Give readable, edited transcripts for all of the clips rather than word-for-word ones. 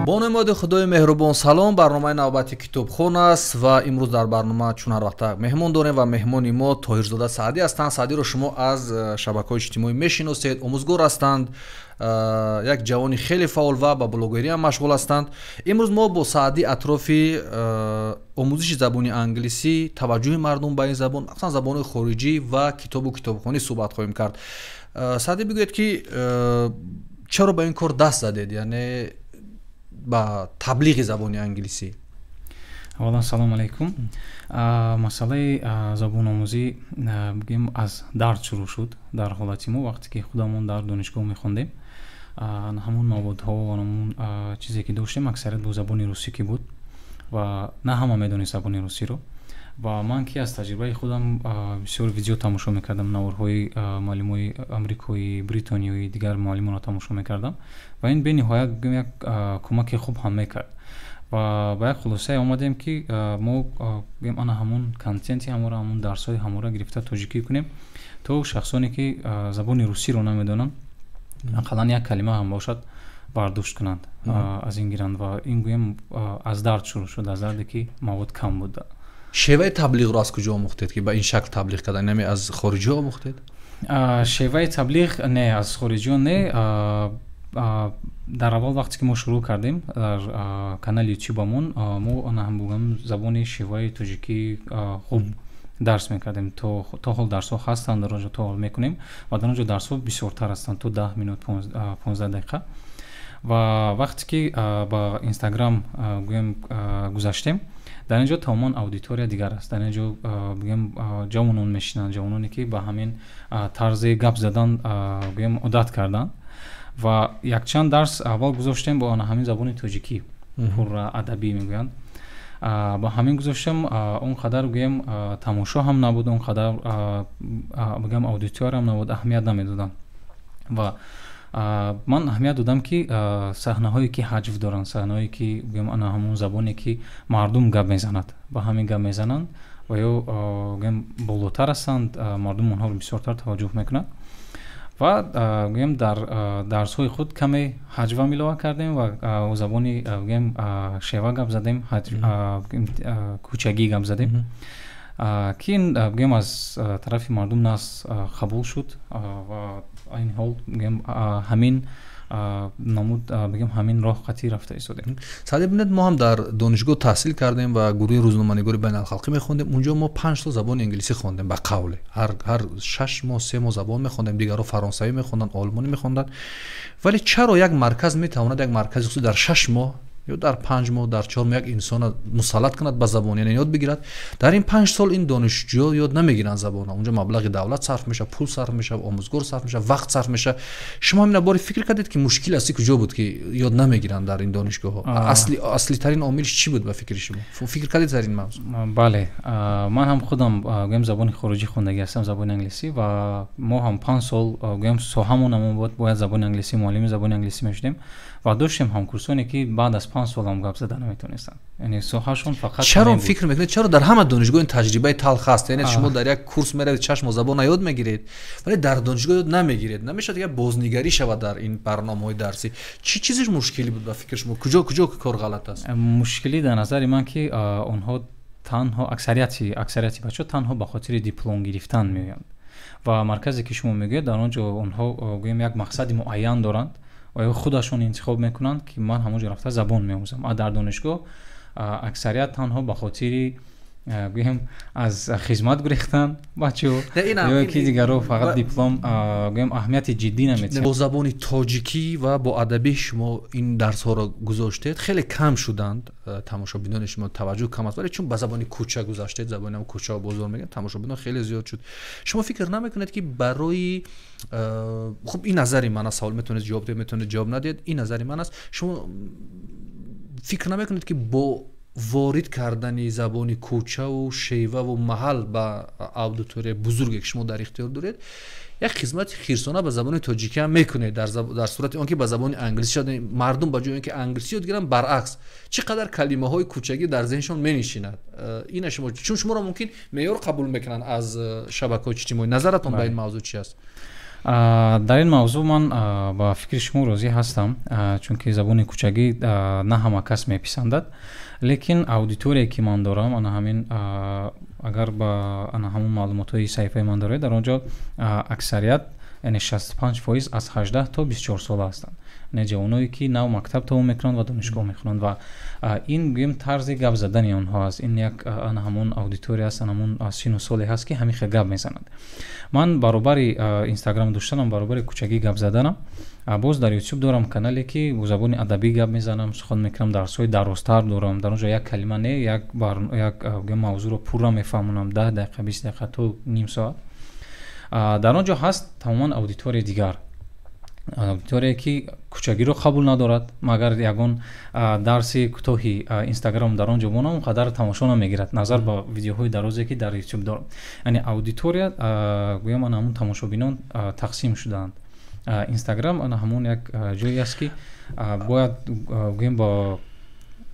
Бо номи Худои меҳрубон салом. Барномаи навбати Китобхон аст ва имрӯз дар барнома чун ҳар вақта меҳмон дорем ва меҳмони мо Тоҳирзода Саъдӣ ҳастанд. Саъдиро шумо аз шабакаҳои иҷтимоӣ мешиносед, омӯзгор ҳастанд, як ҷавони хеле фаъол ва ба блогерӣ ҳам машғул ҳастанд. Имрӯз мо бо Саъдӣ атрофи омӯзиши забони англисӣ, таваҷҷӯҳи мардум ба ин забон, махсусан забонҳои хориҷӣ ва китобу китобхонӣ суҳбат хоҳем кард. Саъдӣ, бигӯед, ки чаро ба ин кор даст задед, яъне ба таблиғи забони англисӣ? Аввалан, салом алайкум. Масъалаи забономӯзӣ, бигӯем, аз дард шурӯъ шуд дар ҳолати мо, вақте ки худамон дар донишгоҳ мехондем. Ҳамон маводҳо ва ҳамон чизе ки доштем, аксарият бо забони русӣ ки буд ва на ҳама медонист забони русиро. Ва ман ки аз таҷрибаи худам бисёр видео тамошо мекардам, наворҳои муаллимои амрикоӣ, бритониёӣ, дигар муаллимонро тамошо мекардам ва ин бениҳоят, бигӯем, як кӯмаки хуб ҳам мекард. Ва ба як хулосае омадем, ки мо, бигӯем, ана ҳамон контенти ҳаморо, ҳамон дарсҳои ҳаморо гирифта тоҷикӣ кунем, то шахсоне ки забони русиро намедонанд, ақаллан як калима ҳам бошад, бардошт кунанд, аз ин гиранд. Ва ин, гӯем, аз дард шурӯъ шуд, аз дарде ки мавод кам буд. Шеваи таблиғро аз куҷо омӯхтед, ки ба ин шакл таблиғ кардан? Яъне аз хориҷиҳо омӯхтед? Шеваи таблиғ не, аз хориҷиҳо не. Дар аввал, вақте ки мо шурӯъ кардем дар канали ютубамон, мо ана ҳам бугам забони шеваи тоҷикӣ хуб дарс мекардем. То ҳол дарсҳо ҳастанд дар он ҷо, то ҳол мекунем ва дар он ҷо дарсҳо бисёртар ҳастанд, то 10 минут, 15 дақиқа. Ва вақте ки ба Инстаграм, гӯем, гузаштем, дар ин ҷо тамоман аудитория дигар аст. Дар ин ҷо, бигӯем, ҷавонон мешинанд, ҷавононе ки ба ҳамин тарзи гап задан, гӯем, одат карданд. Ва якчанд дарс аввал гузоштем бо ана ҳамин забони тоҷикӣ, пурра адабӣ мегӯянд, ба ҳамин гузоштем. Он қадар, гӯем, тамошо ҳам набуд, он қадар, бигӯем, аудиториям набуд, аҳамият намедоданд. Ва ман аҳамият додам, ки саҳнаҳое ки ҳаҷв доранд, саҳнаҳое ки, гӯем, ана ҳамон забоне ки мардум гап мезанад, ба ҳамин гап мезананд ва ё, гӯем, болотар ҳастанд, мардум онҳоро бисёртар таваҷҷӯҳ мекунад. Ва, гӯем, дар дарсҳои худ каме ҳаҷвам илова кардем ва забони, гӯем, шева гап задем, кӯчагӣ гап задем, ки ин, гӯем, аз тарафи мардум нағз қабул шуд. Ва айни ҳол, гӯем, ҳамин намуд, бигем, ҳамин роҳ қатъӣ рафта истодем. Саъдӣ, бинед, мо ҳам дар донишгоҳ таҳсил кардем ва гурӯҳи рӯзноманигори байналхалқӣ мехондем. Унҷо мо 5 сол забони англисӣ хондем. Ба қавле, ҳар 6 моҳ, 3 моҳ забон мехондем. Дигарро фаронсавӣ мехонданд, олмонӣ мехонданд. Вале чаро як марказ метавонад, як маркази хусусӣ, дар 6 моҳ ё дар 5 моҳ, дар 4 моҳ як инсона мусаллат кунад ба забон, яъне ёд бигирад? Дар ин 5 сол ин донишҷӯ ёд намегиранд забона. Унҷо маблағи давлат сарф мешавад, пул сарф мешавад, омӯзгор сарф мешавад, вақт сарф мешавад. Шумо ҳамина бори фикр кардед, ки мушкил асли куҷо буд, ки ёд намегиранд дар ин донишгоҳҳо? Аслитарин омилш чӣ буд ба фикри шумо? Фикр кардед дар ин мавзӯъ? Бале, ман ҳам худам, гӯем, забони хориҷӣ хондагӣ ҳастам, забони англисӣ. Ва мо ҳам 5 сол, гӯем, соҳамон ҳамон буд, бояд забони англисӣ, муаллими забони англисӣ мешудем. Ва доштем ҳамкурсоне, ки баъд аз 5 сол ҳам гап зада наметонистанд, яъне соҳашон фақат Чаро фикр мекунед, чаро дар ҳама донишгоҳ ин таҷрибаи талх аст? Яъне шумо дар як курс меравед, 6 моҳ забона ёд мегиред, вале дар донишгоҳ ёд намегиред. Намешавад як бознигарӣ шавад дар ин барномаҳои дарсӣ? Чӣ чизеш мушкилӣ буд ба фикри шумо? Куҷо кор ғалат аст? Мушкилӣ дар назари ман, ки онҳо танҳо, аксарияти бачаҳо танҳо ба хотири диплом гирифтан меоянд. Ва марказе ки шумо мегӯед, дар он ҷо онҳо, гӯем, як мақсади муайян доранд ва ё худашон интихоб мекунанд, ки ман ҳамон ҷо рафта забон меомӯзам. А дар донишгоҳ аксарият танҳо ба хотири, гӯем, аз хизмат гурехтан бачаҳо ё ки дигарро, фақат диплом, гӯем, аҳамияти ҷиддӣ наметиҳанд. Бо забони тоҷикӣ ва бо адабӣ шумо ин дарсҳоро гузоштед, хеле кам шуданд тамошобинони шумо, таваҷҷӯҳ кам аст. Вале чун ба забони кӯча гузаштед, забони ҳам кӯча бозор мегӯянд, тамошобинон хеле зиёд шуд. Шумо фикр намекунед, ки барои, хуб, ин назари ман аст, савол, метавонед ҷавоб диҳед, метавонед ҷавоб надиҳед, ин назари ман аст, шумо фикр намекунед, ки бо ворид кардани забони кӯчаву шеваву маҳал ба аудиторияи бузурге, ки шумо дар ихтиёр доред, як хизмати хирсона ба забони тоҷикӣ ҳам мекунед? Дар сурати он ки ба забони англисӣ шуд, мардум ба ҷои он ки англисӣ ёд гиранд, баръакс, чӣ қадар калимаҳои кӯчагӣ дар зеҳншон менишинад. Ина шумо, чун шуморо мумкин меъёр қабул мекунанд аз шабакаҳои иҷтимоӣ, назаратон ба ин мавзӯъ чи аст? Дар ин мавзӯъ ман ба фикри шумо розӣ ҳастам, чунки забони кӯчагӣ на ҳама кас меписандад, лекин аудиторие, ки ман дорам, ана ҳамин, агар ба ана ҳамон маълумотҳои саҳифаи ман доред, дар он ҷо аксарият, яъне 65%, аз 18 то 24 сола ҳастанд, яъне ҷавоное, ки нав мактаб тамом мекунанд ва донишгоҳ мехонанд. Ва ин, гӯем, тарзи гап задани онҳо аст. Ин як ана ҳамон аудитория аст, ана ҳамон сину соле ҳаст, ки ҳамин хел гап мезанад. Ман баробари Инстаграм доштанам, баробари кӯчагӣ гап заданам, боз дар Ютуб дорам канале, ки бо забони адабӣ гап мезанам, сухан мекунам, дарсҳои дарозтар дорам. Дар он ҷо як калима не, як мавзӯъро пурра мефаҳмонам, 10 дақиқа, 20 дақиқа то ним соат. Дар он ҷо ҳаст тамоман аудиторияи дигар, аудиторие, ки кӯчагиро қабул надорад. Магар ягон дарси кӯтоҳи Инстаграм дар он ҷо монам, он қадар тамошо намегирад, назар ба видеоҳои дарозе, ки дар Ютуб дорам. Яъне аудитория, гӯям, ана ҳамон тамошобинон тақсим шудаанд. Инстаграм ана ҳамон як ҷое аст, ки бояд, гӯем,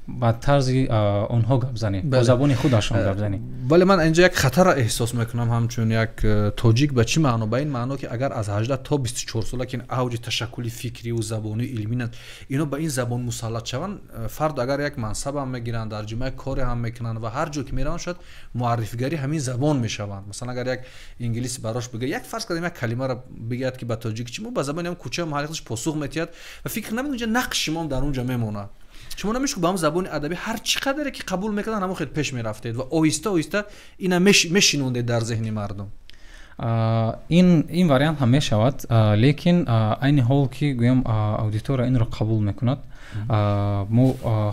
ба тарзи онҳо гап занӣ, бо забони худашон гап занӣ. Вале ман инҷо як хатарро эҳсос мекунам ҳамчун як тоҷик. Ба чӣ маъно? Ба ин маъно, ки агар аз 18 то 24 сола, ки авҷи ташаккули фикриву забонию илмӣ, ино ба ин забон мусаллат шаванд, фард агар як мансабам мегиранд, дар ҷамъия коре ҳам мекунанд ва ҳар ҷо ки мераванд, шояд муаррифигари ҳамин забон мешаванд. Масалан, агар як инглис барош бигӯяд, як фарз кардем, як калимаро бигӯяд, ки ба тоҷик чӣ, мо ба забони ҳам кӯча маҳалли худаш посух метиҳад ва фикр намекунад, инҷа нақши шумоам дар он ҷо мемонад. Шумо намешуд ба ҳам забони адабӣ ҳар чӣ қадаре ки қабул мекарданд, ҳамон хел пеш мерафтед ва оҳиста оҳиста ина мешинондед дар зеҳни мардум. Ин вариант ҳам мешавад, лекин айни ҳол, ки гӯям, аудитория инро қабул мекунад, мо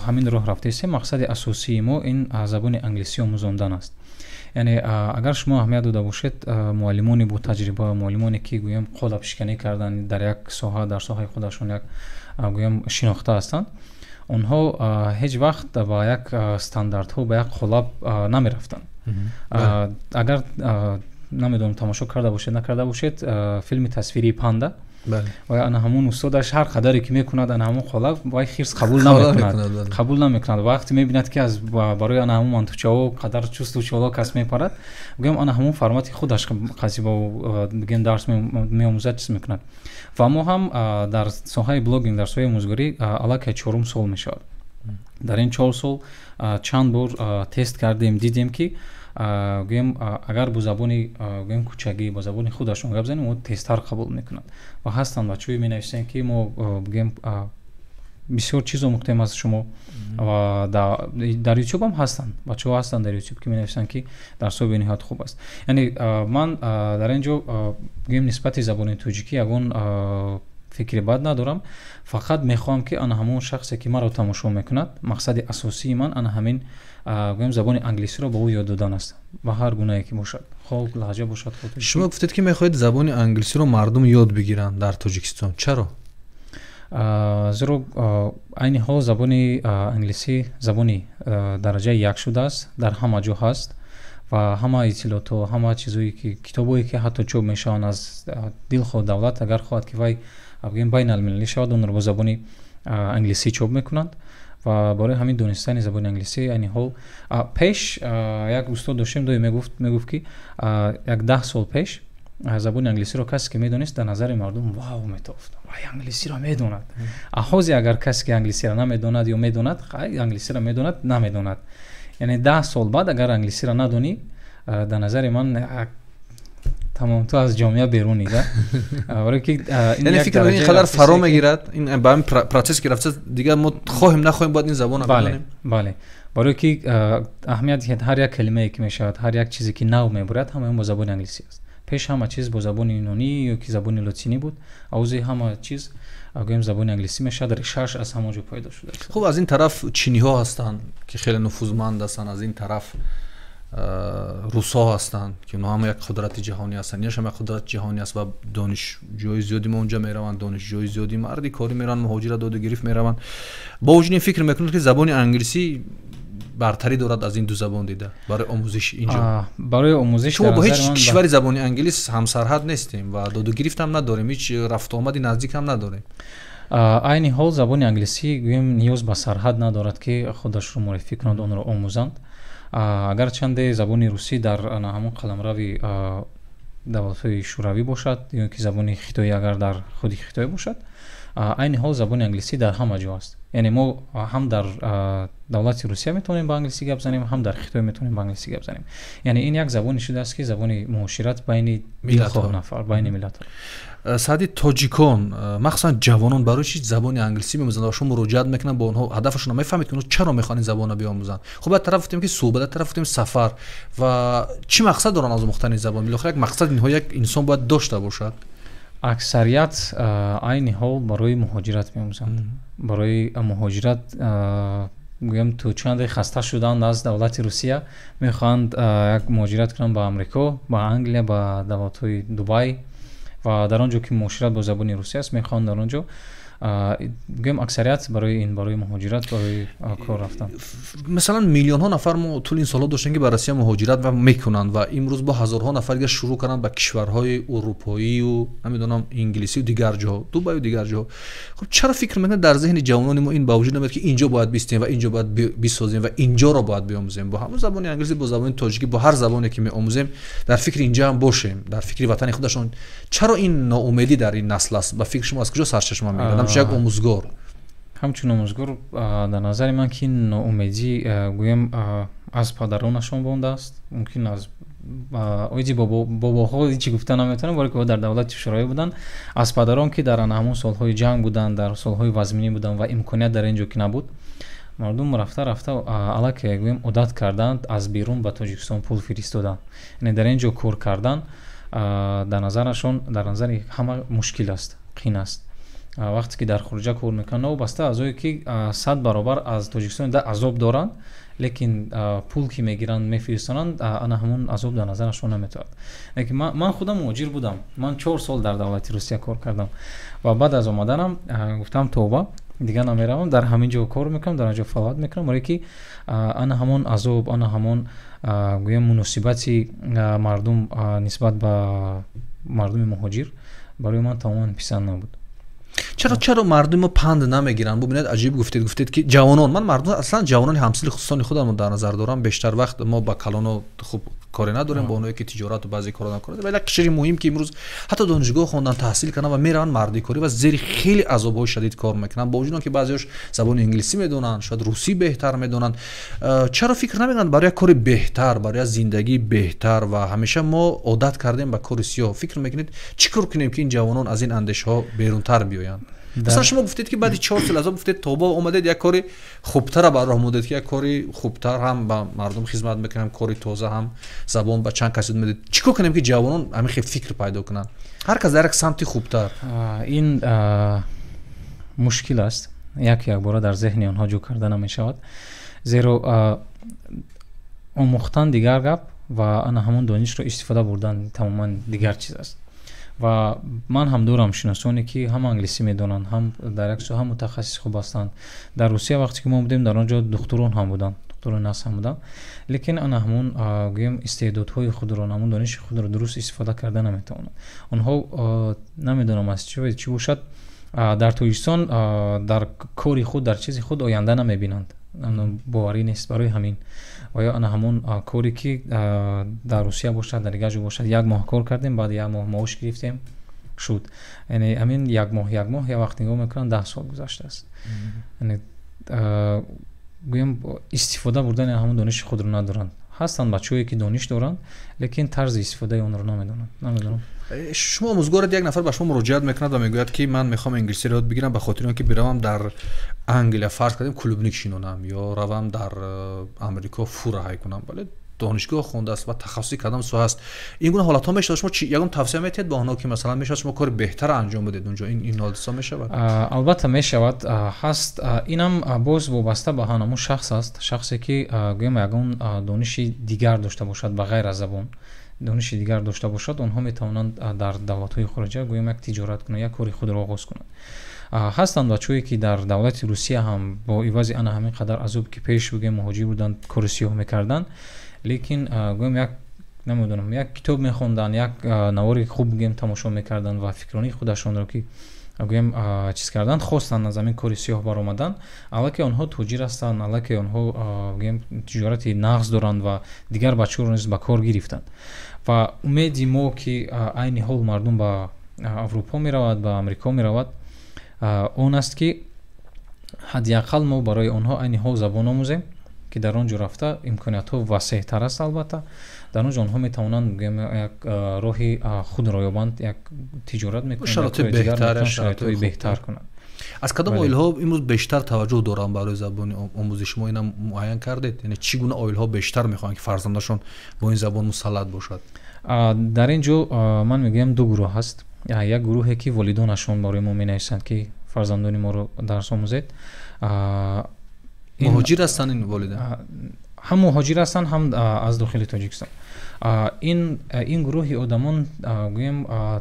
ҳамин роҳ рафтаистем. Мақсади асосии мо ин забони англисӣ омӯзондан аст. Яъне агар шумо аҳамият дода бошед, муаллимони бо таҷриба, муаллимоне, ки, гӯям, қолабшиканӣ карданд дар як соҳа, дар соҳаи худашон як, гӯям, шинохта ҳастанд, онҳо ҳеҷ вақт ба як стандартҳо, ба як қолаб намерафтанд. Агар, намедонам, тамошо карда бошед, накарда бошед, филми тасвирии «Панда» ва ана ҳамон устодаш ҳар қадаре ки мекунад, ана ҳамон қолаб, вай хирс қабул намекунад, қабул намекунад. Вақте мебинад, ки аз барои ана ҳамон мантучаҳо қадар чусту чолок кас мепарад, гӯям, ана ҳамон формати худаш қасиба, бигем, дарс меомӯзад, чиз мекунад. Ва мо ҳам дар соҳаи блогинг, дар соҳаи омӯзгорӣ аллакай чорум сол мешавад. Дар ин 4 сол чанд бор тест кардем, дидем, ки, гӯем, агар бо забони, гӯем, кӯчагӣ, бо забони худашон гап занем, о тезтар қабул мекунад. Ва ҳастанд бачаҳое, менависем, ки мо, гӯем, бисёр чиз омӯхтем аз шумо. Ва дар Ютуб ҳам ҳастанд, бачаҳо ҳастанд дар Ютуб, ки менависанд, ки дарсҳо бениҳоят хуб аст. Яъне ман дар ин ҷо, гӯем, нисбати забони тоҷикӣ ягон фикри бад надорам. Фақат мехоҳам, ки ана ҳамон шахсе, ки маро тамошо мекунад, мақсади асосии ман ана ҳамин, гӯем, забони англисиро ба ӯ ёд додан аст, ба ҳар гунае ки бошад, хоҳ лаҳҷа бошад. Шумо гуфтед, ки мехоҳед забони англисиро мардум ёд бигиранд дар Тоҷикистон. Чаро? Зеро айни ҳол забони англисӣ забони дараҷаи як шудааст, дар ҳама ҷо ҳаст ва ҳама иттилоотҳо, ҳама чизое ки, китобое ки ҳатто чоп мешаванд, аз дилхоҳ давлат, агар хоҳад, ки вай, бигӯем, байналмилалӣ шавад, онро бо забони англисӣ чоп мекунанд. Ва барои ҳамин донистани забони англисӣ айни ҳол. Пеш як устод доштем, доим мегуфт, ки як 10 сол пеш забони англисиро касе ки медонист, дар назари мардум вау метофт: вай англисиро медонад. Ҳозир агар касе ки англисиро намедонад ё медонад, англисиро медонад, намедонад, яъне 10 сол баъд агар англисиро надонӣ, дар назари ман, тамом, ту аз ҷомеа берунӣ да. Барои ки яъне фикр ин қадар фаро мегирад, ин ба ҳамин процесс ки рафта, дигар мо хоҳем, нахоҳем, бояд ин забонро бидонем. Бале, барои ки аҳамият диҳед, ҳар як калимае ки мешавад, ҳар як чизе ки нав мебурад, ҳамаи он бо забони англисӣ аст. Пеш ҳама чиз бо забони юнонӣ ё ки забони лотинӣ буд, ҳозир ҳама чиз, гӯем, забони англисӣ мешавад, решааш аз ҳамон ҷо пайдо шудааст. Хуб, аз ин тараф чиниҳо ҳастанд, ки хеле нуфузманд ҳастанд, аз ин тараф русҳо ҳастанд, ки онҳо ҳама як қудрати ҷаҳонӣ ҳастанд, инаш ҳам як қудрати ҷаҳонӣ аст ва донишҷӯи зиёди мо онҷа мераванд, донишҷӯи зиёди марди корӣ мераванд, муҳоҷира доду гирифт мераванд. Бо вуҷуди ин фикр мекунад, ки забони англисӣ бартарӣ дорад аз ин ду забон дида барои омӯзиши инҷо? Барои омӯзиш. Шумо бо ҳеҷ кишвари забони англис ҳамсарҳад нестем ва доду гирифт ҳам надорем, ҳеҷ рафтуомади наздик ҳам надорем. Айни ҳол забони англисӣ, гӯем, ниёз ба сарҳад надорад, ки худашро муаррифӣ кунад, онро омӯзанд. Агарчанде забони русӣ дар ҳамон қаламрави Давлатҳои Шӯравӣ бошад ё ки забони хитоӣ агар дар худи Хитой бошад, айни ҳол забони англисӣ дар ҳама ҷо аст. Яъне мо ҳам дар давлати Русия метавонем ба англисӣ гап занем, ҳам дар Хитой метавонем ба англисӣ гап занем. Яъне ин як забоне шудааст, ки забони муошират байни дилхоҳ нафар, байни миллатҳо. Саъди, тоҷикон, махсусан ҷавонон, барои чӣ забони англисӣ меомӯзанд ва шумо муроҷиат мекунанд бо онҳо? Ҳадафашонро мефаҳмед, ки онҳо чаро мехоҳанд ин забонро биомӯзанд? Хуб, як тараф гуфтем, ки суҳбат, як тараф гуфтем, сафар. Ва чӣ мақсад доранд аз омӯхтани забон? Билохира як мақсади ниҳоӣ як инсон бояд дошта бошад. Аксарият айни ҳол барои муҳоҷират меомӯзанд. Барои муҳоҷират, гӯям, то чанде хаста шуданд аз давлати Русия, мехоҳанд як муҳоҷират кунанд ба Амрико, ба Англия, ба давлатҳои Дубай ва дар он ҷо ки муошират бо забони русӣ аст, мехоҳанд дар он ҷо. Гӯям, аксарият барои ин, барои муҳоҷират, барои кор рафтан. Масалан, миллионҳо нафар мо тӯли ин солҳо доштем, ки ба Россия муҳоҷират ва мекунанд ва имрӯз бо ҳазорҳо нафар дигар шурӯъ карданд ба кишварҳои урупоию, намедонам, инглисию дигар ҷоҳо, Дубаю дигар ҷоҳо. Хуб, чаро фикр мекунед, дар зеҳни ҷавонони мо ин ба вуҷуд намеяд, ки инҷо бояд бистем ва инҷо бояд бисозем ва инҷоро бояд биомӯзем бо ҳамон забони англисӣ, бо забони тоҷикӣ, бо ҳар забоне ки меомӯзем, дар фикри инҷа ҳам бошем, дар фикри ватани худашон? Чаро ин ноумедӣ дар ин насл аст? Ба фикри шумо, аз куҷо сарчашма мегирад, ҳамчун як омӯзгор? Ҳамчун омӯзгор, дар назари ман, ки ноумедӣ, гӯям, аз падаронашон мондааст. Мумкин аз оиди бобоҳо ҳечи гуфта наметавонам, барои ки дар давлати Шӯравӣ буданд. Аз падарон, ки дар ана ҳамон солҳои ҷанг буданд, дар солҳои вазминӣ буданд ва имконият дар ин ҷо ки набуд, мардум рафта рафта аллакай, гӯям, одат карданд аз берун ба Тоҷикистон пул фиристодан. Яъне дар ин ҷо кор кардан дар назарашон, дар назари ҳама мушкил аст, қин аст. Вақте ки дар хориҷа кор мекунанд, новобаста аз ое ки 100 баробар аз Тоҷикистон да азоб доранд, лекин пул ки мегиранд, мефиристонанд, ана ҳамон азоб дар назарашон наметавад. Лекин ман худам муҳоҷир будам. Ман 4 сол дар давлати Русия кор кардам ва баъд аз омаданам гуфтам: «Тавба, дигар намеравам, дар ҳамин ҷо кор мекунам, дар ҳамин ҷо фаъолият мекунам», барое ки ана ҳамон азоб, ана ҳамон, гӯям, муносибати мардум нисбат ба мардуми муҳоҷир барои ман тамоман писанд набуд. Чаро мардуми мо панд намегиранд? Бубинед, аҷиб гуфтед ки ҷавонон. Ман мардум, аслан ҷавонони ҳамсили хусусони худамро дар назар дорам. Бештар вақт мо ба калоно хуб коре надорем, бо онҳое ки тиҷорату баъзе корро кор. Вале як қишри муҳим, ки имрӯз ҳатто донишгоҳ хондан, таҳсил карданд ва мераванд мардикорӣ ва зери хеле азобҳои шадид кор мекунанд, бо вуҷуди он ки баъзеҳош забони инглисӣ медонанд, шояд русӣ беҳтар медонанд. Чаро фикр намекунанд барои як кори беҳтар, барои як зиндагии беҳтар? Ва ҳамеша мо одат кардем ба кори сиёҳ. Фикр мекунед, чӣ кор кунем, ки ин ҷавонон аз ин андешаҳо берунтар биёянд? Масалан, шумо гуфтед, ки баъди 4 сол азоб гуфтед тоба, омадед, як кори хубтара ба роҳ мондед, ки як кори хубтар, ҳам ба мардум хизмат мекунем, кори тоза, ҳам забон ба чанд кас ёд медед. Чӣ кор кунем, ки ҷавонон ҳамин хел фикр пайдо кунанд, ҳар кас дар як самти хубтар? Ин мушкил аст, як якбора дар зеҳни онҳо ҷо карда намешавад, зеро омӯхтан дигар гап ва ана ҳамон донишро истифода бурдан тамоман дигар чиз аст. Ва ман ҳам дорам шиносоне, ки ҳам англисӣ медонанд, ҳам дар як соҳа мутахассиси хуб ҳастанд. Дар Русия вақте ки мо будем, дар он ҷо духтурон ҳам буданд, духтурони нас ҳам буданд, лекин ана ҳамон, гӯем, истеъдодҳои худро, ҳамон дониши худро дуруст истифода карда наметавонанд онҳо. Намедонам, аз чӣ бошад, дар Тоҷикистон дар кори худ, дар чизи худ оянда намебинанд, боварӣ нест. Барои ҳамин ва ё ана ҳамон коре ки дар Русия бошад, дар дигар ҷо бошад, як моҳ кор кардем, баъд як моҳ маош гирифтем, шуд. Яъне ҳамин як моҳ, як моҳ, як вақт нигоҳ мекунанд, 10 сол гузаштааст. Яъне, гӯям, истифода бурдани ҳамон дониши худро надоранд. Ҳастанд бачаҳое, ки дониш доранд, лекин тарзи истифодаи онро намедонанд, намедонам. Шумо омӯзгоред. Як нафар ба шумо муроҷиат мекунад ва мегӯяд, ки ман мехоҳам англисиро ёд бигирам ба хотири он ки биравам дар Англия, фарз кардем, клубника шинонам ё равам дар Амрико фура ҳай кунам, вале донишгоҳ хондааст ва тахассуси кадом соҳа аст. Ин гуна ҳолатҳо мешавад? Шумо чи ягон тавсия метиҳед ба онҳо, ки масалан мешавад шумо кори беҳтара анҷом бидед унҷо? Ин ҳодиса мешавад? Албатта, мешавад, ҳаст. Инам боз вобаста ба ҳамон шахс аст. Шахсе ки, гӯем, ягон дониши дигар дошта бошад, ба ғайр аз забон дониши дигар дошта бошад, онҳо метавонанд дар давлатҳои хориҷа, гӯем, як тиҷорат кунанд, як кори худро оғоз кунанд. Ҳастанд бачаҳое, ки дар давлати Русия ҳам бо ивази ана ҳамин қадар азоб, ки пеш, бигӯем, муҳоҷир буданд, кори сиёҳ мекарданд, лекин, гӯем, як, намедонам, як китоб мехонданд, як навори хуб, бигӯем, тамошо мекарданд ва фикронии худашонро ки гӯем чиз карданд, хостанд аз ҳамин кори сиёҳ баромаданд. Аллакай онҳо тоҷир ҳастанд, аллакай онҳо гӯем тиҷорати нағз доранд ва дигар бачаҳоро низ ба кор гирифтанд. Ва умеди мо, ки айни ҳол мардум ба Аврупо меравад, ба Амрико меравад, он аст, ки ҳадди ақал мо барои онҳо айни ҳол забон омӯзем, ки дар он ҷо рафта имкониятҳо васеътар аст. Албатта, дар он ҷо онҳо метавонанд, гӯем, як роҳи худро ёбанд, як тиҷорат мекунанд, шароитҳои беҳтар кунанд. Аз кадом оилаҳо имрӯз бештар таваҷҷӯҳ доранд барои забони омӯзиши шумо? Инам муайян кардед? Яъне чӣ гуна оилаҳо бештар мехоҳанд, ки фарзандашон бо ин забон мусаллат бошад? Дар ин ҷо ман мегӯям, ду гурӯҳ ҳаст. Як гурӯҳе, ки волидонашон барои мо менависанд, ки фарзандони моро дарс омӯзед. Муҳоҷир ҳастанд ин волидон? Ҳам муҳоҷир ҳастанд, ҳам аз дохили Тоҷикистон. Ин гурӯҳи одамон, гӯем,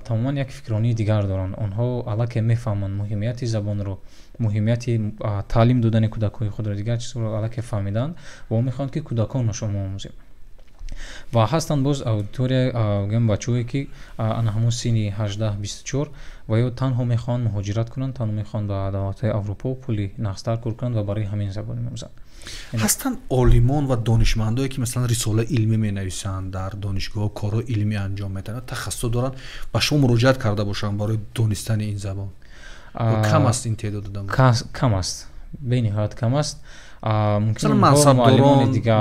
тамоман як фикронии дигар доранд. Онҳо аллакай мефаҳманд муҳимияти забонро, муҳимияти таълим додани кӯдакҳои худро, дигар чизҳоро аллакай фаҳмидаанд ва мехоҳанд, ки кӯдаконашон мо омӯзем. Ва ҳастанд боз аудитория, гӯем, бачаҳое, ки ана ҳамон синни 18-24 ва ё танҳо мехоҳанд муҳоҷират кунанд, танҳо мехоҳанд ба давлатҳои Аврупо пули нағзтар кор кунанд ва барои ҳамин забон меомӯзанд. Ҳастанд олимон ва донишмандое, ки масалан рисолаи илмӣ менависанд, дар донишгоҳ корҳои илмӣ анҷом медиҳанд, тахассус доранд, ба шумо муроҷиат карда бошанд барои донистани ин забон? Кам аст ин теъдод одам? Кам аст, бениҳоят кам аст.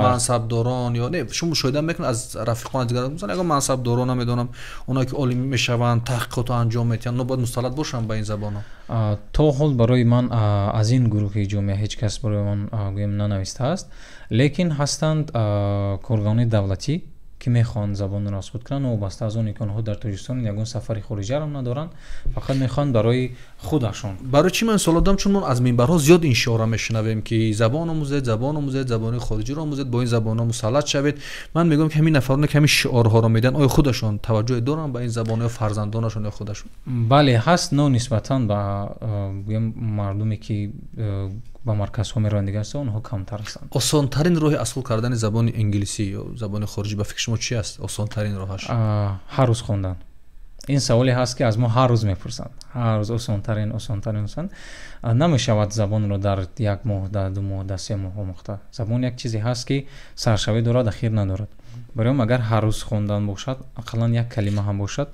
Мансабдорон ё не, шумо мушоҳида мекунед аз рафиқон, аз дигар, масалан, ягон мансабдорон, намедонам, оное ки олим мешаванд, таҳқиқотро анҷом медиҳанд, онҳо бояд мусаллат бошанд ба ин забонҳо? То ҳол барои ман аз ин гурӯҳи ҷомеа ҳеҷ кас барои ман, гӯем, нанавистааст, лекин ҳастанд коргарони давлатӣ, ки мехоҳанд забонро аз худ кунанд, новобаста аз оне ки онҳо дар Тоҷикистон ягон сафари хориҷаам надоранд, фақат мехоҳанд барои худашон. Барои чӣ ман савол додам? Чун мо аз минбарҳо зиёд ин шиорро мешунавем, ки забон омӯзед, забон омӯзед, забони хориҷиро омӯзед, бо ин забонҳо мусаллат шавед. Ман мегӯям, ки ҳамин нафароне, ки ҳамин шиорҳоро медиҳанд, оё худашон таваҷҷӯҳе доранд ба ин забон ё фарзандонашон ё худашон? Бале, ҳаст, но нисбатан ба, гӯем, мардуме, ки ба марказҳо мераванд, дигар онҳо камтар ҳастанд. Осонтарин роҳи аз худ кардани забони англисӣ ё забони хориҷӣ ба фикри шумо чи аст, осонтарин роҳаш? Ҳар рӯз хондан. Ин саволе ҳаст, ки аз мо ҳар рӯз мепурсанд, ҳар рӯз: осонтарин, осонтарин, осон намешавад. Забонро дар як моҳ, дар 2 моҳ, дар 3 моҳ омӯхта. Забон як чизе ҳаст, ки саршавӣ дорад, ахир надорад. Барои он агар ҳар рӯз хондан бошад, ақаллан як калима ҳам бошад.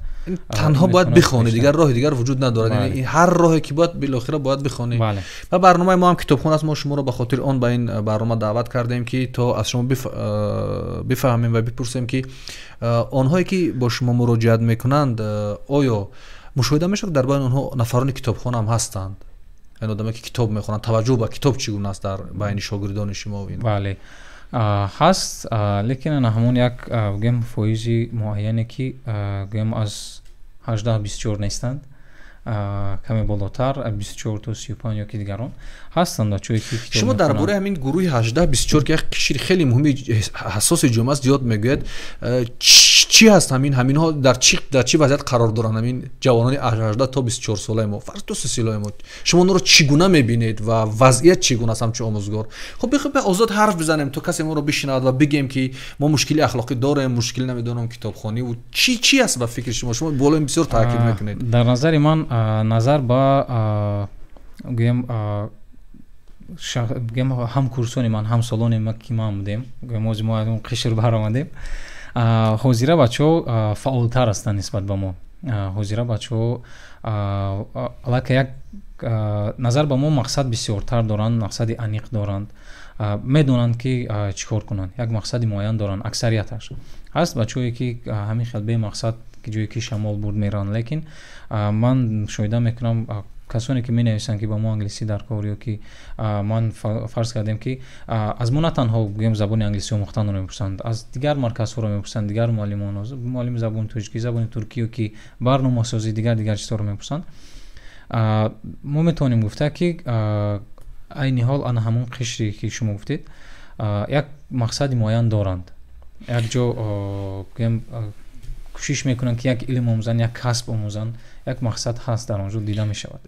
Танҳо бояд бихонӣ, дигар роҳи дигар вуҷуд надорад. Ҳар роҳе ки бояд, билохира бояд бихонӣ. Ва барномаи мо ҳам китобхона аст. Мо шуморо ба хотири он ба ин барнома даъват кардем, ки то аз шумо бифаҳмем ва бипурсем, ки онҳое, ки бо шумо муроҷиат мекунанд, оё мушоҳида мешавад, дар байни онҳо нафарони китобхон ҳам ҳастанд, яъне одаме, ки китоб мехонанд? Таваҷҷӯҳ ба китоб чӣ гуна аст дар байни шогирдони шумо? Бале, ҳаст, лекин ана ҳамон як, гӯем, фоизи муайяне, ки, гӯем, аз 18-24 нестанд, каме болотар, 24 то 35 ё ки дигарон ҳастанд, бачаҳое, ки Шумо дар бораи ҳамин гурӯҳи 18-24, ки як қишри хеле муҳими ҳассоси ҷомеа аст, зиёд мегӯяд. Чӣ ҳаст ҳамин? Ҳаминҳо дар чӣ вазъият қарор доранд, ҳамин ҷавонони 18 то 24 солаи мо, фарз, ду силои мо? Шумо онҳоро чӣ гуна мебинед ва вазъият чӣ гуна аст ҳамчун омӯзгор? Хуб, бихоҳем озод ҳарф бизанем, то касе моро бишинавад ва бигем, ки мо мушкили ахлоқӣ дорем, мушкили, намедонам, китобхониву чӣ чӣ аст ба фикри шумо? Шумо болои бисёр таъкид мекунед. Дар назари ман, назар ба, гӯем, ҳамкурсони ман, ҳамсолони ма, ки ман будем, гӯем, ози мо аз он қишр баромадем, ҳозира бачаҳо фаъолтар ҳастанд нисбат ба мо. Ҳозира бачаҳо аллакай як назар ба мо мақсад бисёртар доранд, мақсади аниқ доранд, медонанд, ки чӣ кор кунанд, як мақсади муайян доранд аксарияташ. Ҳаст бачаҳое, ки ҳамин хел бемақсад, ки ҷое ки шамол бурд, мераванд, лекин ман мушоҳида мекунам, касоне, ки менависанд, ки ба мо англисӣ дар кор ё ки ман, фарз кардем, ки аз мо на танҳо, гӯем, забони англисӣ омӯхтанро мепурсанд, аз дигар марказҳоро мепурсанд, дигар муаллимон, муаллими забони тоҷикӣ, забони туркӣ ё ки барномасозӣ, дигар дигар чизҳоро мепурсанд. Мо метавонем гуфта, ки айни ҳол ана ҳамон қишре, ки шумо гуфтед, як мақсади муайян доранд, як ҷо, гӯем, кӯшиш мекунанд, ки як илм омӯзанд, як касб омӯзанд, як мақсад ҳаст, дар он ҷо дида мешавад.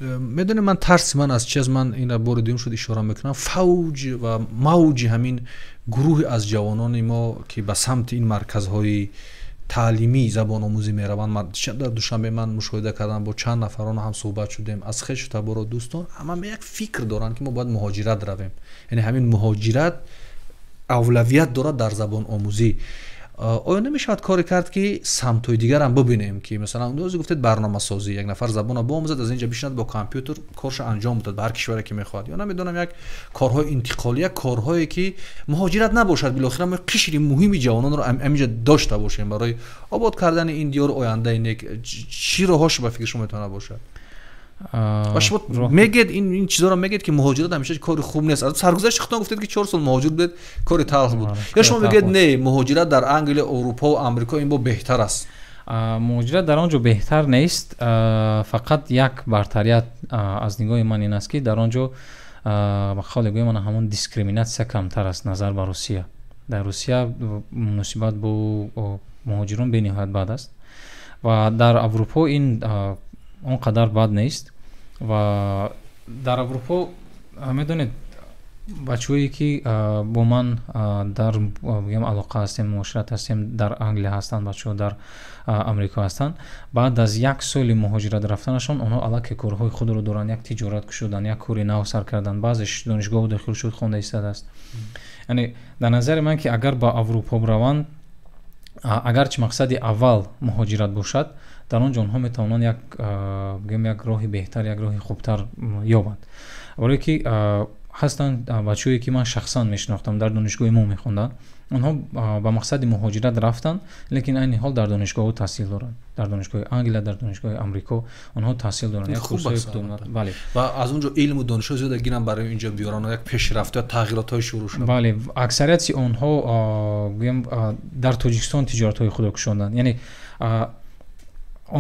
Медонем, ман тарси ман аз чи аст? Ман ина бори дуюм шуд ишора мекунам. Фавҷ ва мавҷи ҳамин гурӯҳи аз ҷавонони мо, ки ба самти ин марказҳои Таълимӣ, забономӯзӣ мераванд. Дар Душанбе ман мушоҳида кардам, бо чанд нафарон ҳам суҳбат шудем, аз хешу таборо, дӯстон, ҳама як фикр доранд, ки мо бояд муҳоҷират равем, яъне ҳамин муҳоҷират авлавият дорад дар забономӯзӣ. Оё намешавад коре кард, ки самтҳои дигарам бибинем, ки масалан ози гуфтед, барномасозӣ, як нафар забонро биомӯзад, аз инҷа бишинад, бо компютер корша анҷом бидад ба ҳар кишваре ки мехоҳад, ё намедонам, як корҳои интиқолӣ, як корҳое ки муҳоҷират набошад, билохира мо қишри муҳими ҷавононро ҳаминҷа дошта бошем барои обод кардани ин диёру ояндаи нек? Чӣ роҳҳош ба фикри шумо метавонад бошад? Ва шумо мегӯед, ин чизоро мегӯед, ки муҳоҷират ҳамеша кори хуб нест. Аз саргузашти худтон гуфтед, ки 4 сол муҳоҷир будед, кори талх буд. Ё шумо мегӯед, не, муҳоҷират дар Англия, Аврупо ва Амрико ин бо беҳтар аст? Муҳоҷират дар он ҷо беҳтар нест. Фақат як бартарият аз нигоҳи ман ин аст, ки дар он ҷо, ба қавле гӯям, ана ҳамон дискриминатсия камтар аст назар ба Русия. Дар Русия муносибат бо муҳоҷирон бениҳоят бад аст ва дар Аврупо ин он қадар бад нест. Ва дар Аврупо, медонед, бачаҳое ки бо ман дар, бигӯям, алоқа ҳастем, муошират ҳастем, дар Англия ҳастанд бачаҳо, дар Амрико ҳастанд, баъд аз як соли муҳоҷират рафтанашон онҳо аллакай корҳои худро доранд, як тиҷорат кушоданд, як кори нав сар карданд, баъзеш донишгоҳ дохил шуд, хонда истодааст. Яъне дар назари ман, ки агар ба Аврупо бираванд, агарчи мақсади аввал муҳоҷират бошад, дар он ҷо онҳо метавонанд як, бигӯем, як роҳи беҳтар, як роҳи хубтар ёбанд. Барое ки ҳастанд бачаҳое, ки ман шахсан мешинохтам, дар донишгоҳи мо мехонданд, онҳо ба мақсади муҳоҷират рафтанд, лекин айни ҳол дар донишгоҳҳо таҳсил доранд, дар донишгоҳи Англия, дар донишгоҳи Амрико онҳо таҳсил доранд. Бале, ва аз он ҷо илму донишҳо зиёда гиранд, барои инҷо биёранд, як пешрафт ё тағйиротҳои шурӯъ шуд. Бале, аксарияти онҳо, гӯем, дар Тоҷикистон тиҷоратҳои худро кушонданд. Яъне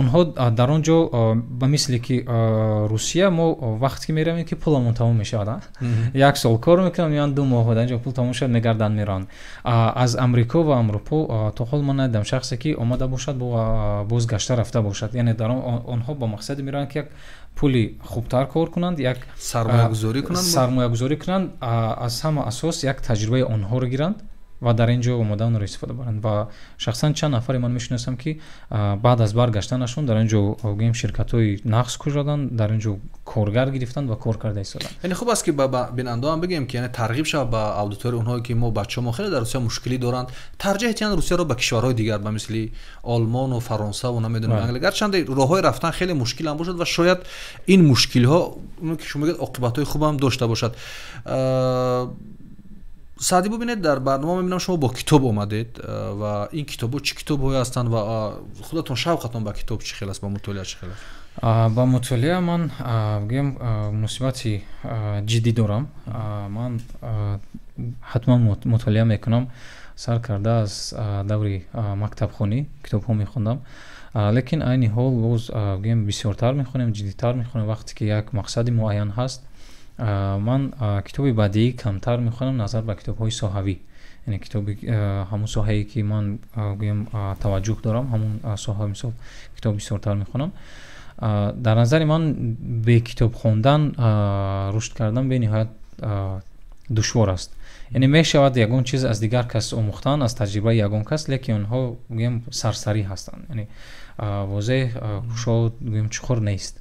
онҳо дар он ҷо, ба мисли ки Русия, мо вақте ки меравем, ки пуламон тамом мешавад, як сол кор мекунанд, меоянд, 2 моҳ дар инҷо пул тамом шавад, мегарданд, мераванд. Аз Амрико ва Аврупо то ҳол ман надидам шахсе, ки омада бошад, боз гашта рафта бошад. Яъне дар онҳо ба мақсаде мераванд, ки як пули хубтар кор кунанд, як сармоягузорӣ кунанд. Сармоягузорӣ кунанд, аз ҳама асос як таҷрибаи онҳоро гиранд ва дар ин ҷо омода онро истифода баранд. Ва шахсан чанд нафаре ман мешиносам, ки баъд аз баргаштанашон дар ин ҷо, гӯем, ширкатҳои нағз кушоданд, дар ин ҷо коргар гирифтанд ва кор карда истоданд. Яъне хуб аст, ки ба бинандаам бигӯем, ки яъне тарғиб шавад ба аудиторияи онҳое, ки мо бачаҳо хеле дар Русия мушкилӣ доранд, тарҷиҳ диҳанд Русияро ба кишварҳои дигар, ба мисли Олмону Фаронсаву, намедонам, Англия. Гарчанде роҳҳои рафтан хеле мушкилам бошад ва шояд ин мушкилҳо, ки шумо мегӯед, оқибатҳои хубам дошта бошад. Саъдӣ, бубинед, дар барнома мебинам, шумо бо китоб омадед. Ва ин китобҳо чӣ китобҳое ҳастанд ва худатон шавқатон ба китоб чӣ хел аст, ба мутолиа чӣ хел аст? Ба мутолиа ман, гӯем, муносибати ҷиддӣ дорам. Ман ҳатман мутолиа мекунам. Сар карда аз даври мактабхонӣ китобҳо мехондам, лекин айни ҳол боз, гӯем, бисёртар мехонем, ҷиддитар мехонем, вақте ки як мақсади муайян ҳаст. Ман китоби бадиӣ камтар мехонам назар ба китобҳои соҳавӣ, яъне китоби ҳамун соҳае, ки ман, гӯем, таваҷҷӯҳ дорам, ҳамун соҳа, мисол, китоб бисёртар мехонам. Дар назари ман, бе китоб хондан рушд кардан бениҳоят душвор аст. Яъне мешавад ягон чиз аз дигар кас омӯхтан, аз таҷрибаи ягон кас, лекин онҳо, гӯем, сарсарӣ ҳастанд, яъне возеҳ, кушод, гӯем, чуқур нест.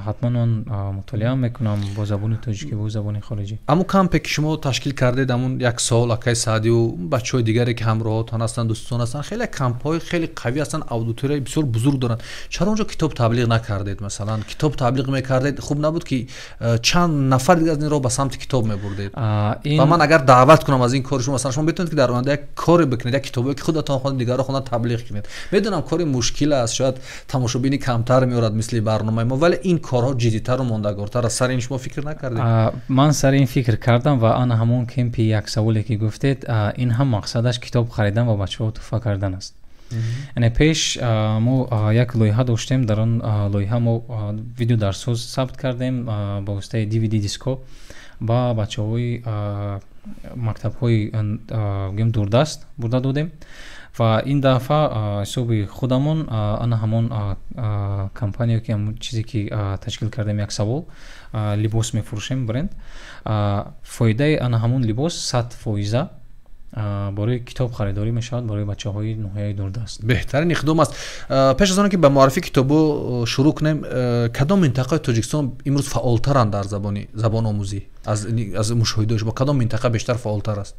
Ҳатман ман мутолиа мекунам бо забони тоҷикӣ, бо забони хориҷӣ. Аммо кампе ки шумо ташкил кардед, ҳамун як сол, акаи Саъдию бачаҳои дигаре, ки ҳамроҳотон ҳастанд, дӯстон ҳастанд, хеле кампҳои хеле қавӣ ҳастанд, аудиторияи бисёр бузург доранд. Чаро онҷо китоб таблиғ накардед? Масалан, китоб таблиғ мекардед, хуб набуд, ки чанд нафар дигар аз ин роҳ ба самти китоб мебурдед? Ва ман агар даъват кунам аз ин кори шумо, масалан, шумо метавонед, ки дар оянда як коре бикунед, як китобе, ки худатон хонед, дигарро хонанд, таблиғ кунед. Медонам, кори мушкил аст, шояд тамошобини камтар меорад, мисли барномаи мо, вале ин корҳо ҷиддитару мондагортар аст. Сари ин шумо фикр накардед? Ман сари ин фикр кардам ва ана ҳамон кемпи як саволе, ки гуфтед, ин ҳам мақсадаш китоб харидан ва бачаҳо туҳфа кардан аст. Яъне пеш мо як лоиҳа доштем. Дар он лоиҳа мо видеодарсҳо сабт кардем ба воситаи DVD дискҳо, ба бачаҳои мактабҳои, гӯем, дурдаст бурда додем. Ва ин дафъа ҳисоби худамон ана ҳамон компания, ки ҳамон чизе, ки ташкил кардем, як савол, либос мефурӯшем, бренд, фоидаи ана ҳамон либос 100 фоиза Барои китоб харидорӣ мешавад барои бачаҳои ноҳияи дурдаст. Беҳтарин иқдом аст. Пеш аз оне ки ба муаррифии китобо шурӯъ кунем, кадом минтақаи Тоҷикистон имрӯз фаъолтаранд дар забономӯзӣ? Аз мушоҳидаи шумо кадом минтақа бештар фаъолтар аст?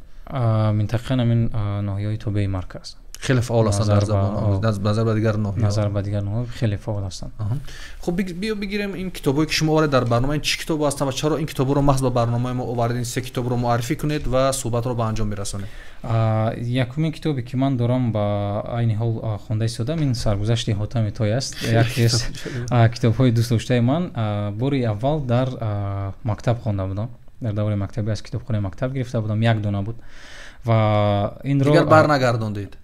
Минтақа ҳамин ноҳияҳои тобеи марказ хеле фаъол ҳастанд дар забономӯзӣ назар ба дигар ноҳияҳо. Назар ба дигар ноҳияҳо хеле фаъол ҳастанд. Хуб, биё бигирем ин китобҳое ки шумо овардед дар барнома, ин чӣ китобҳо ҳастанд ва чаро ин китобҳоро маҳз ба барномаи мо овардед? Ин се китобро муаррифӣ кунед ва суҳбатро ба анҷом бирасонед. Якумин китобе ки ман дорам, ба айни ҳол хонда истодам, ин «Саргузашти Ҳотами Той» аст. Яке аз китобҳои дӯстдоштаи ман. Бори аввал дар мактаб хонда будам, дар давраи мактабӣ аз китобхонаи мактаб гирифта будам, як дона буд ва инро Дигар барнагардондед?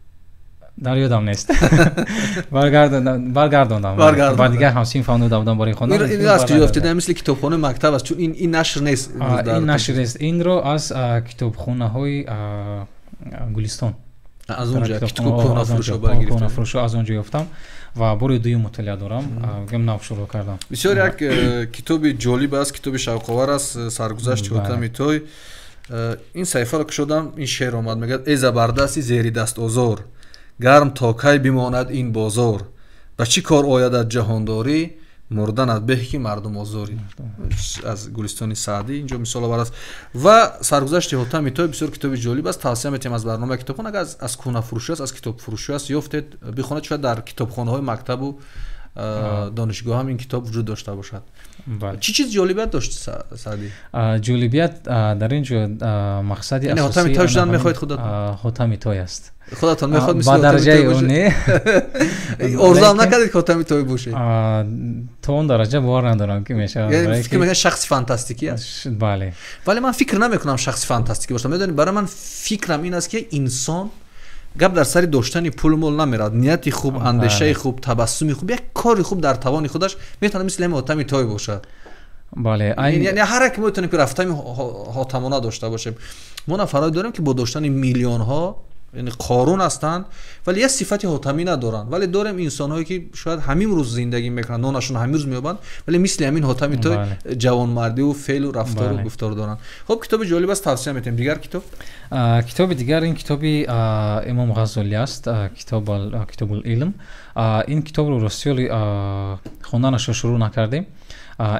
Дар ёдам нест. Баргардондам, ба дигар ҳамсинфам дода будам барои хондан. Ин аз куҷо ёфтед? Мисли китобхонаи мактаб аст, чун ин нашр нест. Ин нашр нест, инро аз китобхонаҳои Гулистон. Аз онҷо. Кӯҳнафурӯшо аз он ҷо ёфтам ва бори дуюм мутолиа дорам, гам нав шурӯъ кардам. Бисёр як китоби ҷолиб аст, китоби шавқовар аст, «Саргузашти Ҳотами Той». Ин саҳифаро кушодам, ин шеър омад, мегӯяд: «Эй забардасти зери даст озор, гарм то кай бимонад ин бозор? Ба чӣ кор оядат ҷаҳондорӣ, мурданат беҳ ки мардумозорӣ». Аз Гулистони Саъдӣ инҷо мисол овардааст. Ва «Саргузашти Ҳотами Той» бисёр китоби ҷолиб аст. Тавсия метиҳем аз барномаи китобхон, агар аз кӯҳнафурӯшӣ аст, аз китобфурӯшӣ аст, ёфтед, бихонед. Шояд дар китобхонаҳои мактабу донишгоҳ ҳам ин китоб вуҷуд дошта бошад. Чӣ чиз ҷолибият дошт, Саъдӣ? Ҷолибият дар ин ҷо мақсади Ҳотами Той шудан мехоҳед худатон? Ҳотами Той аст. Худатон мехоҳед мисли? Ба дараҷаи ӯ не. Орзуам накардед ки Ҳотами Той бошед? То он дараҷа бовар надорам ки мешавад. Фикр мекунед, шахси фантастикӣ аст? Бале. Вале ман фикр намекунам шахси фантастикӣ бошад. Медонед, барои ман фикрам ин аст, ки инсон, гап дар сари доштани пулу мол намерад, нияти хуб, андешаи хуб, табассуми хуб, як кори хуб дар тавони худаш метавонад мисли ҳамин Ҳотами Той бошад. Яъне ҳар як метавонем ки рафтами ҳотамона дошта бошем. Мо нафарҳое дорем, ки бо доштани миллионҳо, яъне Қорун ҳастанд, вале як сифати ҳотамӣ надоранд. Вале дорем инсонҳое, ки шояд ҳамин рӯз зиндагӣ мекунанд, нонашон ҳамин рӯз меёбанд, вале мисли ҳамин Ҳотами Той ҷавонмардиву феълу рафтору гуфтор доранд. Хуб, китоби ҷолиб аст, тавсия метиҳем. Дигар китоб? Китоби дигар ин китоби Имом Ғаззолӣ аст, «Китобул илм». Ин китобро ростиёли хонданашро шурӯъ накардем.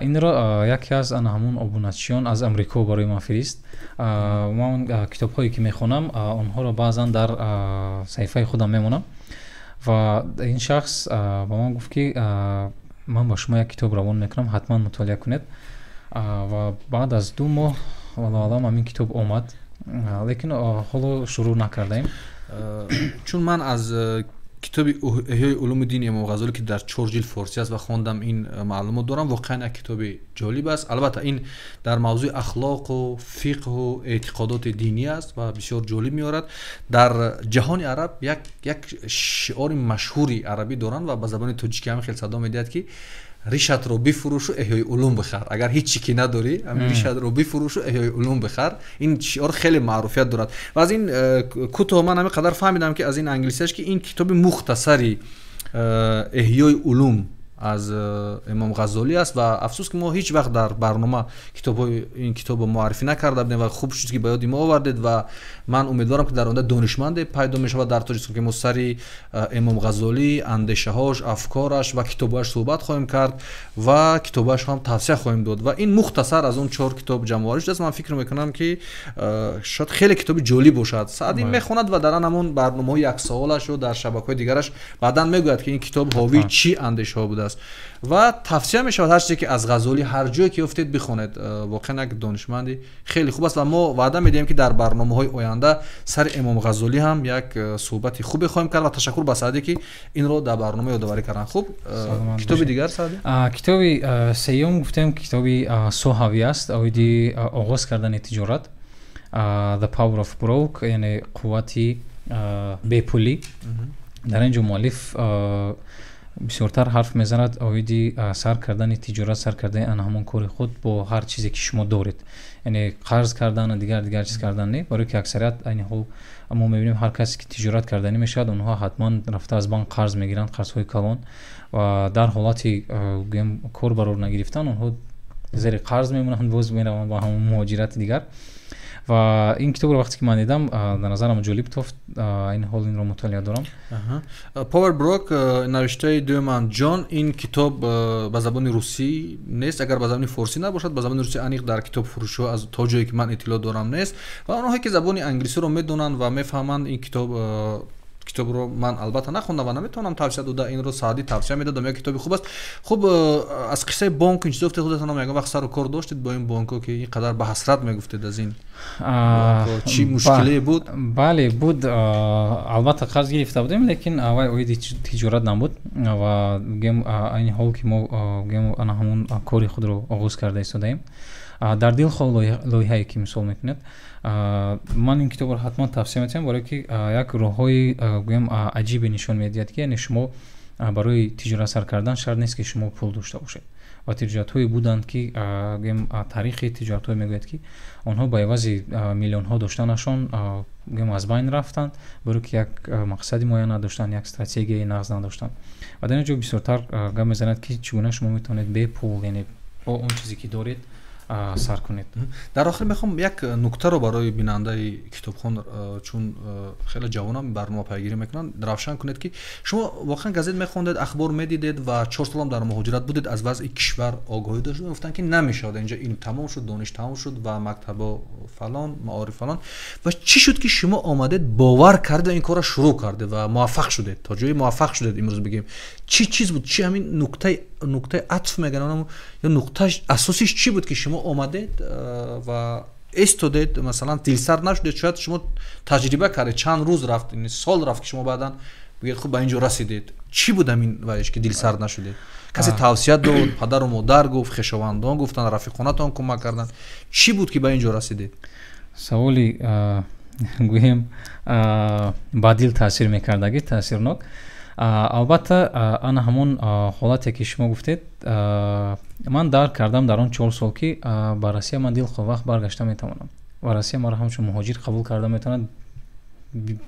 Инро яке аз ана ҳамун обуначиён аз Амрико барои ман фирист. Ман китобҳое ки мехонам, онҳоро баъзан дар саҳифаи худам мемонам ва ин шахс ба ман гуфт, ки ман ба шумо як китоб равон мекунам, ҳатман мутолиа кунед. Ва баъд аз 2 моҳ, валлоҳу аълам, ҳамин китоб омад, лекин ҳоло шурӯъ накардаем. Чун ман аз китоби «Эҳёи улуми дини» Имом Ғазолӣ, ки дар чор ҷилд форсӣ аст, ва хондам, ин маълумот дорам. Воқеан як китоби ҷолиб аст. Албатта, ин дар мавзӯи ахлоқу фиқҳу эътиқодоти динӣ аст ва бисёр ҷолиб меорад. Дар ҷаҳони араб як шиори машҳури арабӣ доранд ва ба забони тоҷикӣ ҳам хел садо медиҳад, ки ришатро бифурӯшу «Эҳёи улум» бихар. Агар ҳичи ки надорӣ, ришатро бифурӯшу «Эҳёи улум» бихар. Ин шиор хеле маъруфият дорад. Ва аз ин кӯтоҳ ман ҳамин қадар фаҳмидам, ки аз ин англисиаш, ки ин китоби мухтасари «Эҳёи улум» аз Имом Ғаззолӣ аст. Ва афсӯс, ки мо ҳеҷ вақт дар барнома китобҳои ин китобро муаррифӣ накарда будем ва хуб шуд, ки ба ёди мо овардед. Ва ман умедворам, ки дар оянда донишманде пайдо мешавад дар Тоҷикистон, ки мо сари Имом Ғаззолӣ, андешаҳош, афкораш ва китобҳояш суҳбат хоҳем кард ва китобҳояш ҳам тавсия хоҳем дод. Ва ин мухтасар аз он чор китоб ҷамъоварӣ шудааст. Ман фикр мекунам, ки шояд хеле китоби ҷолиб бошад. Саъдӣ мехонад ва дар ан ҳамон барномаҳои яксаволашу дар шабакаҳои дигараш баъдан мегӯяд, ки ин китоб ҳовии чӣ андешаҳо будааст. Ва тавсия мешавад, ҳар чизе ки аз Ғазолӣ ҳар ҷое ки ёфтед, бихонед. Воқеан як донишманди хеле хуб аст ва мо ваъда медиҳем, ки дар барномаҳои оянда сари Имом Ғазолӣ ҳам як суҳбати хубе хоҳем кард. Ва ташаккур ба Саъдӣ, ки инро дар барнома ёдоварӣ карданд. Хуб, китоби дигар, Саъдӣ? Китоби сеюм, гуфтем, китоби соҳавӣ аст, оиди оғоз кардани тиҷорат, «The Power of Broke», яъне қуввати бепулӣ. Дар ин ҷо муаллиф бисёртар ҳарф мезанад оиди сар кардани тиҷорат, сар кардани ана ҳамон кори худ бо ҳар чизе ки шумо доред, яъне қарз кардан, дигар чиз кардан не. Барои ки аксарият айни ҳол мо мебинем, ҳар касе ки тиҷорат карданӣ мешавад, онҳо ҳатман рафта аз банк қарз мегиранд, қарзҳои калон, ва дар ҳолати гӯем кор барор нагирифтан, онҳо зери қарз мемонанд, боз мераванд ба ҳамон муҳоҷирати дигар. Ва ин китобро вақте ки ман дидам, дар назарам ҷолиб тофт, ин ҳол инро мутолиа дорам. Power Broke навиштаи Дӯман Ҷон. Ин китоб ба забони русӣ нест, агар ба забони форсӣ набошад, ба забони русӣ аниқ дар китобфурӯшиҳо аз то ҷое ки ман иттилоъ дорам нест. Ва онҳое ки забони англисиро медонанд ва мефаҳманд, ин китобро ман албатта нахондам ва наметавонам тавсия дода, инро Саъдӣ тавсия медодам, як китоби хуб аст. Хуб, аз қиссаи бонк ин чизо гуфтед, худатон ҳам ягон вақт сару кор доштед бо ин бонкҳо, ки ин қадар ба ҳасрат мегуфтед аз ин чӣ мушкиле буд? Бале, буд. Албатта қарз гирифта будем, лекин вай оиди тиҷорат набуд ва гӯем айни ҳол ки мо гӯем ана ҳамон кори худро оғоз карда истодаем. Дар дилхоҳ лоиҳае ки мисол мекунед, ман ин китобро ҳатман тавсия метиҳам, барое ки як роҳҳои гӯем аҷибе нишон медиҳад, ки яъне шумо барои тиҷорат сар кардан шарт нест, ки шумо пул дошта бошед. Ва тиҷоратҳое буданд, ки гӯем таърихи тиҷоратҳое мегӯяд, ки онҳо ба ивази миллионҳо доштанашон гӯем аз байн рафтанд, барое ки як мақсади муайян надоштанд, як стратегияи нағз надоштанд. Ва дар ин ҷо бисёртар гап мезанад, ки чӣ гуна шумо метавонед бепул, яъне бо он чизе ки доред, сар кунед. Дар охир мехоҳам як нуктаро барои бинандаи китобхон, чун хеле ҷавонам барнома пайгирӣ мекунанд, равшан кунед, ки шумо воқеан газет мехондед, ахбор медидед ва 4 солам дар муҳоҷират будед, аз вазъи кишвар огоҳӣ доштед. Гуфтанд, ки намешавад, инҷа илм тамом шуд, дониш тамом шуд ва мактабо фалон, маориф фалон. Ва чӣ шуд, ки шумо омадед, бовар кардед ва ин корро шурӯъ кардед ва муваффақ шудед, то ҷое муваффақ шудед имрӯз бигем? Чӣ чиз буд, чӣ ҳамин нуктаи атф мегӯянд, ё нуқтаи асосиш чӣ буд, ки шумо омадед ва истодед, масалан дилсард нашудед? Шояд шумо таҷриба кардед, чанд рӯз рафт, сол рафт, ки шумо баъдан бигӯед, хуб, ба ин ҷо расидед. Чӣ буд ҳамин ваиш, ки дилсард нашудед? Касе тавсия дод, падару модар гуфт, хешовандон гуфтанд, рафиқонатон кӯмак карданд? Чӣ буд, ки ба ин ҷо расидед? Саволи гӯем ба дил таъсир мекардагӣ, таъсирнок. Албатта, ана ҳамон ҳолате ки шумо гуфтед, ман дарк кардам дар он 4 сол, ки ба Россия ман дилхоҳ вақт баргашта метавонам ва Россия маро ҳамчун муҳоҷир қабул карда метавонад.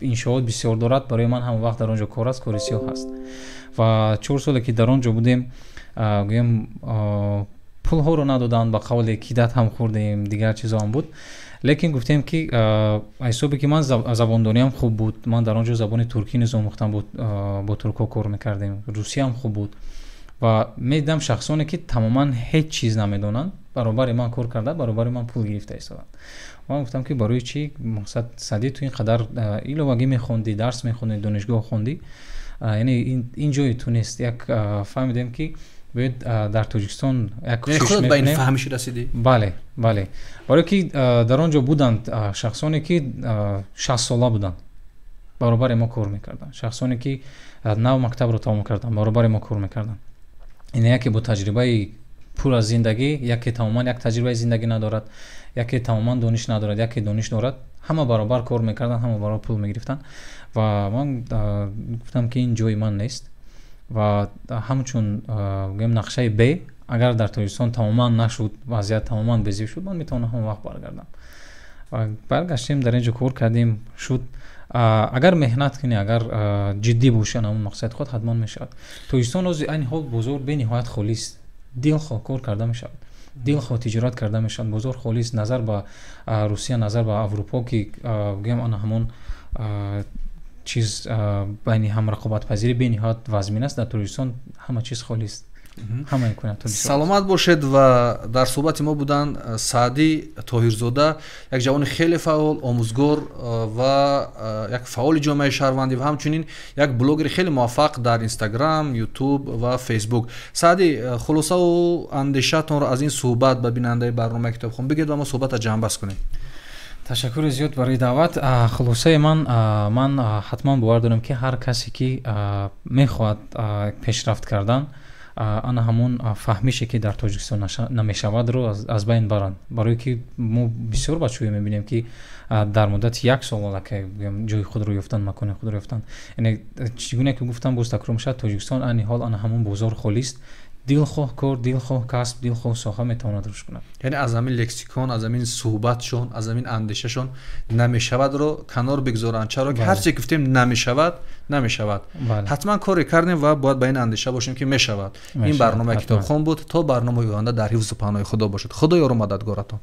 Иншоот бисёр дорад, барои ман ҳама вақт дар он ҷо кор аст, кори сиёҳ ҳаст. Ва 4 соле ки дар он ҷо будем, гӯем пулҳоро надоданд, ба қавле кидат ҳам хӯрдем, дигар чизо ҳам буд, лекин гуфтем, ки ҳисобе ки ман забондониам хуб буд, ман дар он ҷо забони туркӣ низ омӯхтам, бо туркҳо кор мекардем, русиям хуб буд ва медидам шахсоне ки тамоман ҳеҷ чиз намедонанд, баробари ман кор карда, баробари ман пул гирифта истоданд. Ман гуфтам, ки барои чӣ, мақсад, Саъдӣ, ту ин қадар иловагӣ мехондӣ, дарс мехондӣ, донишгоҳ хондӣ, яъне ин ҷои ту нест. Як фаҳмидем, ки бояд дар Тоҷикистон як кӯшиш ба ин фаҳмиш расидӣ? Бале, бале, барое ки дар он ҷо буданд шахсоне ки 60 сола буданд, баробари мо кор мекарданд, шахсоне ки нав мактабро тамом карданд, баробари мо кор мекарданд. Ин яке бо таҷрибаи пур аз зиндагӣ, яке тамоман як таҷрибаи зиндагӣ надорад, яке тамоман дониш надорад, яке дониш дорад. Ҳама баробар кор мекарданд, ҳама баробар пул мегирифтанд. Ва ман гуфтам, ки ин ҷои ман нест ва ҳамчун гӯем нақшаи б, агар дар Тоҷикистон тамоман нашуд, вазъият тамоман безеб шуд, ман метавонам ҳама вақт баргардам. Ва баргаштем, дар ин ҷо кор кардем, шуд. Агар меҳнат кунӣ, агар ҷиддӣ бошӣ ана ҳамон мақсади худ, ҳатман мешавад. Тоҷикистон ҳозир айни ҳол бозор бениҳоят холист, дилхоҳ кор карда мешавад, дилхоҳ тиҷорат карда мешавад, бозор холист назар ба Русия, назар ба Аврупо, ки гӯем ана ҳамон чиз байни ҳам рақобатпазирӣ бениҳоят вазмин аст. Дар Тоҷикистон ҳама чиз холист, ҳама имкониятҳо бисёр. Саломат бошед. Ва дар суҳбати мо буданд Саъдӣ Тоҳирзода, як ҷавони хеле фаъол, омӯзгор ва як фаъоли ҷомеаи шаҳрвандӣ ва ҳамчунин як блогери хеле муваффақ дар Инстаграм, Ютуб ва Фейсбук. Саъдӣ, хулосаву андешаатонро аз ин суҳбат ба бинандаи барномаи Китобхон бигӯед ва мо суҳбатро ҷамъбаст кунем. Ташаккури зиёд барои даъват. Хулосаи ман, ман ҳатман бовар дорам, ки ҳар касе ки мехоҳад пешрафт кардан, ана ҳамон фаҳмише ки дар Тоҷикистон намешавадро аз байн баранд, барое ки мо бисёр бачаҳое мебинем, ки дар муддати як сол аллакай ҷои худро ёфтанд, макони худро ёфтанд. Яъне чӣ гуна ки гуфтам, боз такрор мешавад, Тоҷикистон айни ҳол ана ҳамон бозор холист, дилхоҳ кор, дилхоҳ касб, дилхоҳ соҳа метавонад рушд кунад. Яъне аз ҳамин лексикон, аз ҳамин суҳбатшон, аз ҳамин андешашон намешавадро канор бигзоранд, чаро ки ҳар чизе ки гуфтем, намешавад, намешавад. Ҳатман коре кардем ва бояд ба ин андеша бошем, ки мешавад. Ин барномаи Китобхон буд. То барномаи оянда дар ҳифзу паноҳи Худо бошед. Худо ёру мададгоратон.